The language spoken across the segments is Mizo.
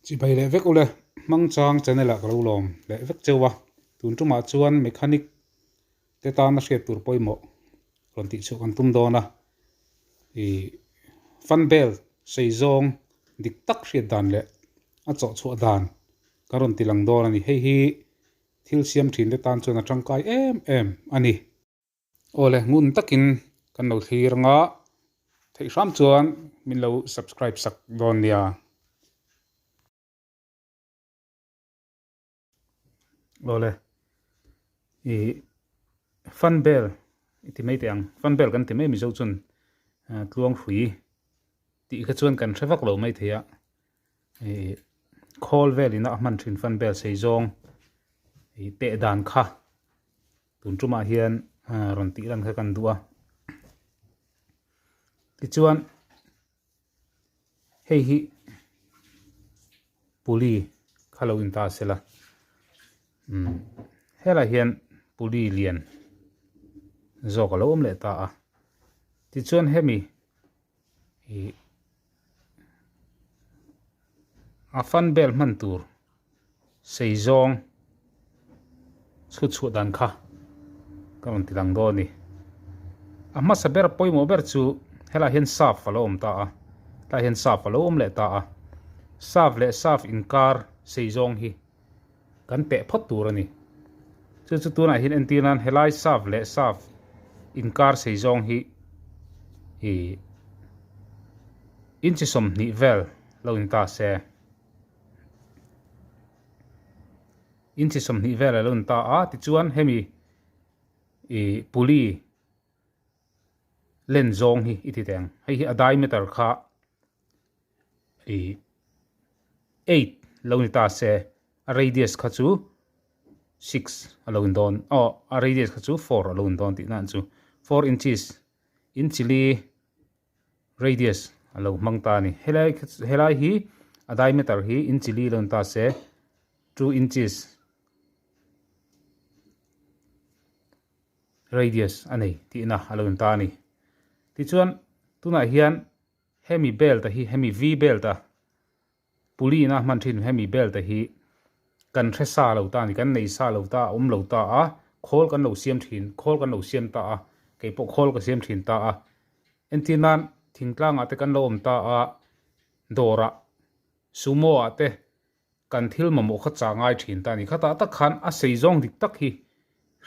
Chibai leh vek ule, hmangchang channel ah ka lo lawm leh vek cheu a, tun tumah chuan mechanic te tana hriat tur pawimawh rawn tih chhuah kan tum dawn a, ih fan belt sei zawng dik tak hriat dan leh a chawh chhuah dan ka rawn ti lang dawn a ni, hei hi thil siam thin te tan chuan a tangkai em em a ni. Awle ngun takin kan lo thlir anga theih hram chuan min lo subscribe sak dawn nia. Awle i fan bel i ti mai teh ang fan bel kan ti mai mizo chuan tluang hrui tih kha chuan kan hre vak lo mai thei a i khawl velin a hman thin fan bel sei zawng i teh dan kha. Tun tumah hian rawn tih lan kha kan duh a. Tichuan hei hi puli kha lo in ta sela. Umm helai hian puli lian zawk a lo awm leh ta a. Tichuan hemi ih a fan bel hman tur sei zawng chhut chhuah dan kha ka rawn ti lang dawn a ni. A hmasa ber pawimawh ber chu helaiah hian saf a lo awm ta a, tlaiah hian saf a lo awm leh ta a, saf leh saf inkar sei zawng hi kan teh phawt tur a ni. Chu chu tunah hian entir nan helai saf leh saf inkar sei zawng hi ih inchi 20 vel lo in ta se. Inchi 20 vel a lo in ta a tichuan hemi ih puli len zawng hi i ti teh ang. Hei hi a diameter kha ih eight lo ni ta se a radius kha chu six a lo in dawn aw a radius kha chu four a lo in dawn tih na chu four inches inchi li radius a lo hmang ta a ni helai helai hi a diameter hi inchi li lo ni ta se two inches radius a nei tihna a lo in ta a ni tichuan tunah hian Hemi belt a hi, hemi V belt a puli ina hman thin hemi belt a hi kan hre sa lo ta a ni, kan nei sa lo ta a, awm lo ta a, khawl kan lo siam thin, khawl kan lo siam ta a, kei pawh khawl ka siam thin ta a. Entir nan thingtlangah te kan lo awm ta a, dawrah, sumo ah te kan thil mamawh kha chah ngai thin ta a ni. Khatah tak khan a sei zawng dik tak hi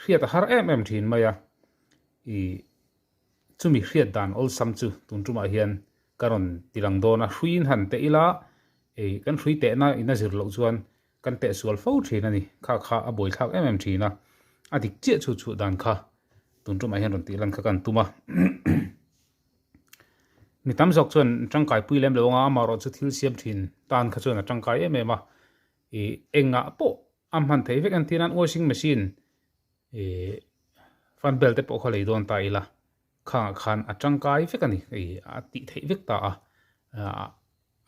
hriat a har em em thin mai a, ih Chumi hriat dan awlsam chu tun tumah hian ka rawn ti lang dawn a, hruiin han teh ila, ei kan hrui tehna in a zir loh chuan kan teh sual fo thin a ni, kha kha a buaithlak em em thin a, a dik chiah chu chhuh dan kha tun tumah hian rawn tih lan kha kan tum a. Mi tam zawk chuan tangkai pui lem lo anga amaherawh chu thil siam thin tan kha chuan a tangkai em em a, ih engah pawh a hman theih vek entir nan washing machine Ih fan belt te pawh kha lei dawn ta ila khangah khan a tangkai vek a ni ih a tih theih vek ta a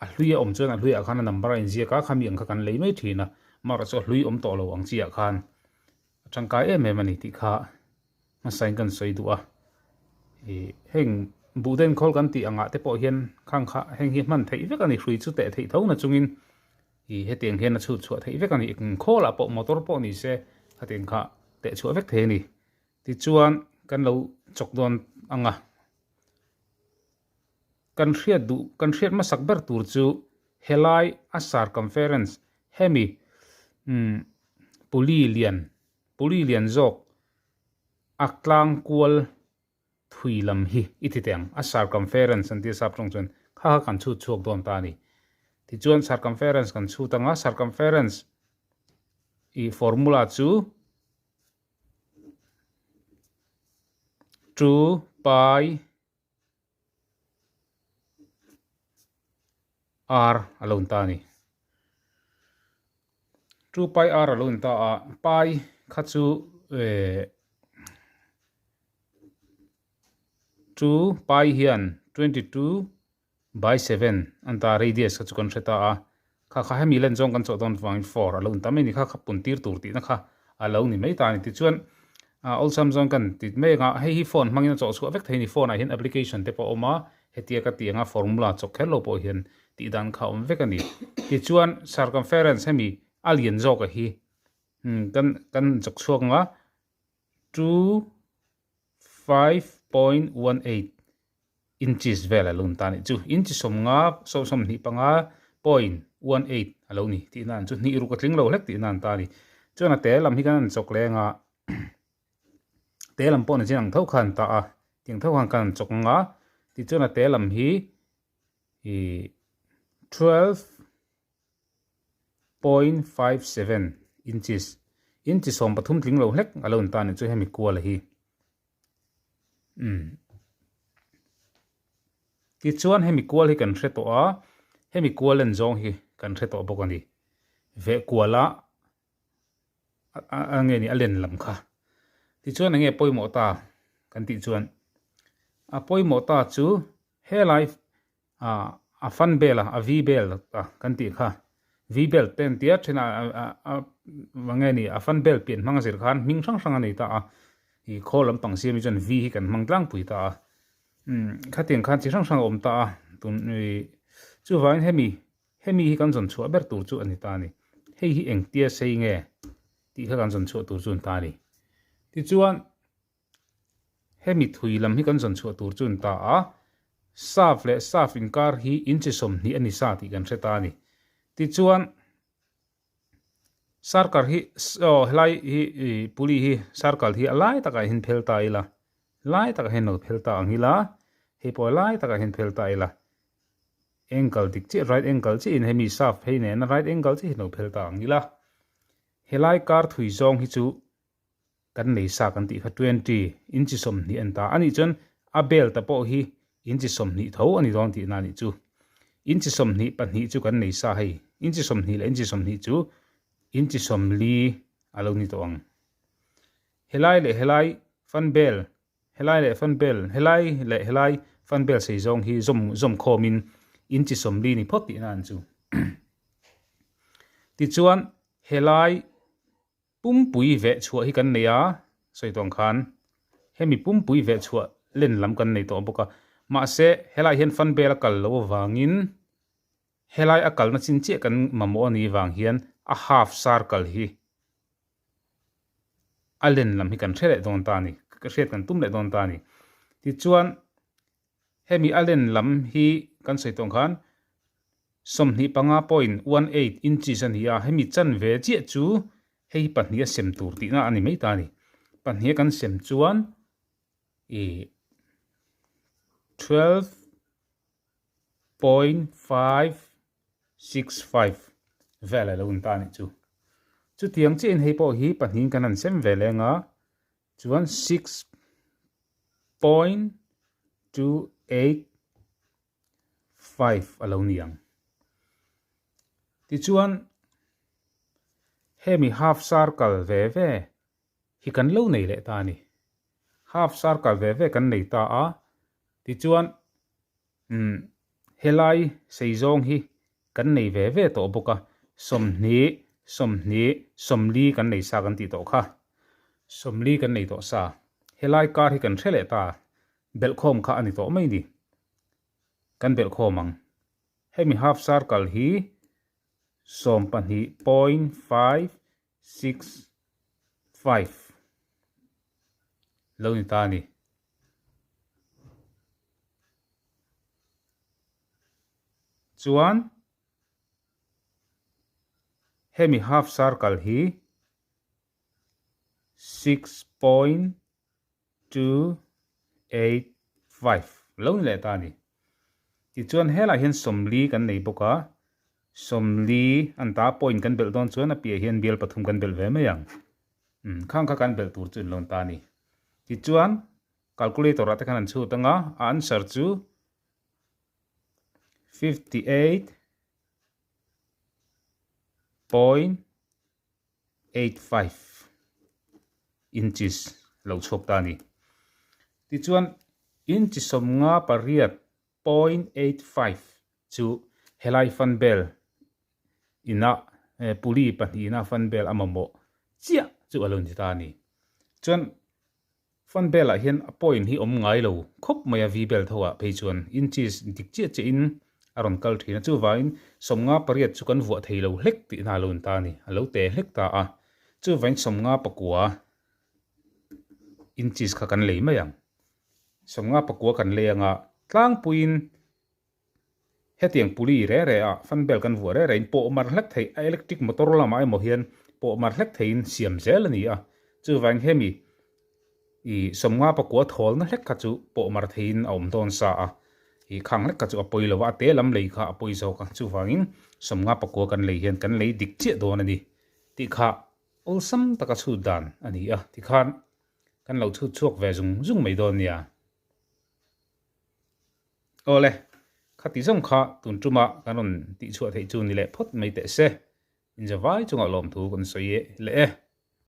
a hlui a awm chuan a hluiah khan a number a inziak a khami ang kha kan lei mai thin a amaherawh chu a hlui awm tawh lo ang chiah khan a tangkai em em a ni tih kha hmasain kan sawi duh a ih heng buhden khawl kan tih angah te pawh hian khang kha heng hi hman theih vek a ni hrui chu teh theih tho na chungin Ih hetiang hian a chhut chhuah theih vek a ni. Khawlah pawh motor pawh ni se hetiang kha teh chhuah vek thei a ni. Tichuan kan lo chawk dawn ang a. Kan hriat duh kan hriat hmasak ber tur chu helai a circumference hemi umm puli lian puli lian zawk a tlang kual thui lam hi i ti teh ang a circumference an tia sap tawng chuan kha kha kan chhut chhuak dawn ta a ni. Tichuan circumference kan chhut ang a, circumference i formula chu 2 pi r a lo ni ta a ni. 2 pi r a lo ni ta a, pi kha chu eh 2 pi hian 22 by 7 an ta radius kha chu kan hre ta a, kha kha hemi len zawng kan chawh dawn vangin 4 a lo ni ta mai a ni, kha kha pun tir tur tihna kha a lo ni mai ta a ni. Tichuan awlsam zawng kan ti mai anga hei hi phone hmangin a chawh chhuah vek thei a ni, phone ah hian application te pawh a awm a, hetia ka tih anga formula chawk kher lo pawh hian tih dan kha a awm vek a ni. Tichuan circumference hemi a lian zawk a hi kan kan chawk chhuak ang a 25.18 inches vel a lo ni ta a nih chu. Inch 50 25.18 a lo ni tihna an chu hnih ruk a tling lo hlek tihna an ta a ni. Chuan a te lam hi kan han chawk leng a te lam pawh ni chin ang tho khan ta a tiang tho khan kan han chawk ang a tichuan a te lam hi ih 12.57 inches inchi 13 tling lo hlek a lo ni ta a nih chu hemi kual hi umm tichuan hemi kual hi kan hre tawh a hemi kual en zawng hi kan hre tawh bawk a ni veh kual a a nge ni a len lam kha tichuan enge pawimawh ta kan tih chuan a pawimawh ta chu helai ah a fan bel a a v bel a kan tih kha v belt te an tia then a a a nge ni a fan belt pian hmang a zir khan hming hrang hrang a nei ta a ih khawl lampang siam hi chuan v hi kan hmang tlangpui ta a umm khatiang khan chi hrang hrang a awm ta a tun ih chuvangin hemi Hemi hi kan zawn chhuah ber tur chu a ni ta a ni. Hei hi engtia sei nge tih kha kan zawn chhuah tur chu a ni ta a ni. Tichuan, hemi thui lam hi kan zawn chhuah tur chu a ni ta a, saf leh saf inkar hi inchi 20 a ni sa tih kan hre ta a ni. Tichuan, sarkar hi aw helai hi puli hi sarkal hi a lai takah hian phel ta ila, lai takah hian lo phel ta ang ila, hei pawh a lai takah hian phel ta ila. Angle dik chiah right angle chiah in hemi saf phei nena right angle chiah hi lo phel ta ang ila helai kar thui zawng hi chu kan nei sa kan tih kha 20 inchi 20 an ta anih chuan a belt a pawh hi inchi 20 tho ani dawn tihna anih chu inchi 20 pahnih chu kan nei sa hei inchi 20 leh inchi 20 chu inchi 40 a lo ni tawh ang helai leh helai fan bel Helai leh fan bel, helai leh helai fan bel sei zawng hi zawm zawm khawmin inchi 40 ni phawt tihna an chu. Tichuan helai pumpui veh chhuah hi kan nei a, sawi tawng khan hemi pumpui veh chhuah len lam kan nei tawh bawk a. Mahse helai hian fan bel a kal loh avangin helai a kalna chin chiah kan mamawh a nih vang hian a half circle hi a len lam hi kan hre leh dawn ta a ni, ka hriat kan tum leh dawn ta a ni. Tichuan, hemi a len lam hi kan sawi tawh ang khan 25.18 inches a ni a, hemi chanve chiah chu hei hi pahnih a sem tur tihna a ni mai ta a ni. Pahnih a kan sem chuan ih 12.565 vel a lo ni ta a nih chu. Chutiang chiahin hei pawh hi pahnihin kan han sem ve leng a, chuan 6.285 a lo ni ang. Tichuan, hemi half circle ve ve hi kan lo nei leh ta a ni. Half circle ve ve kan nei ta a, tichuan umm helai sei zawng hi kan nei ve ve tawh bawk a, 20, 20, 40 kan nei sa kan tih tawh kha. 40 kan nei tawh sa. Helai kar hi kan hre leh ta, belhkhawm kha a ni tawh mai ni. Kan belhkhawm ang. Hemi half circle hi 12.5 6 5 lo ni ta a ni. Chuan hemi half circle hi 6.2 8 5 lo ni leh ta a ni. Tichuan helaiah hian 40 kan nei bawk a, 40 an ta point kan belh dawn chuan a piah hian bial pathum kan belh ve mai ang. Umm khang kha kan belh tur chu in lo ta a ni. Tichuan calculator ah te khan an chhut ang a, a answer chu 58 point 85 inches lo chhuak ta a ni. Tichuan inchi 58.85 chu helai fan bel ina puli pahnih ina fan bel a mamawh chiah chu a lo ni ta a ni. Chuan fan bel ah hian a point hi awm ngai lo khawp mai a V belt ho ah phei chuan inches dik chiah chiah in. A rawn kal thin a, chuvangin 58 chu kan vuah thei lo hlek tihna a lo in ta a ni, a lo te hlek ta a. Chuvangin 59 inches kha kan lei mai ang. 59 kan lei anga tlangpuiin hetiang puli re re ah fan belt kan vuah re re in pawh mar hlek theih a electric motor lamah emaw hian pawh mar hlek theihin siam zel a ni a. Chuvangin hemi I 59 thawlna hlek kha chu pawh mar theihin a awm dawn sa a, i khang hlek kha chu a pawi lo a, a te lam lei kha a pawi zawk a, chuvangin 59 kan lei hian kan lei dik chiah dawn a ni tih kha awlsam taka chhut dan a ni a, tikhan kan lo chhut chhuak ve zung zung mai dawn nia. Awle, khati zawng kha tun tuma kan rawn tihchhuah theih chu ni leh phawt mai teh se, inzavai chungah lawmthu kan sawi leh e.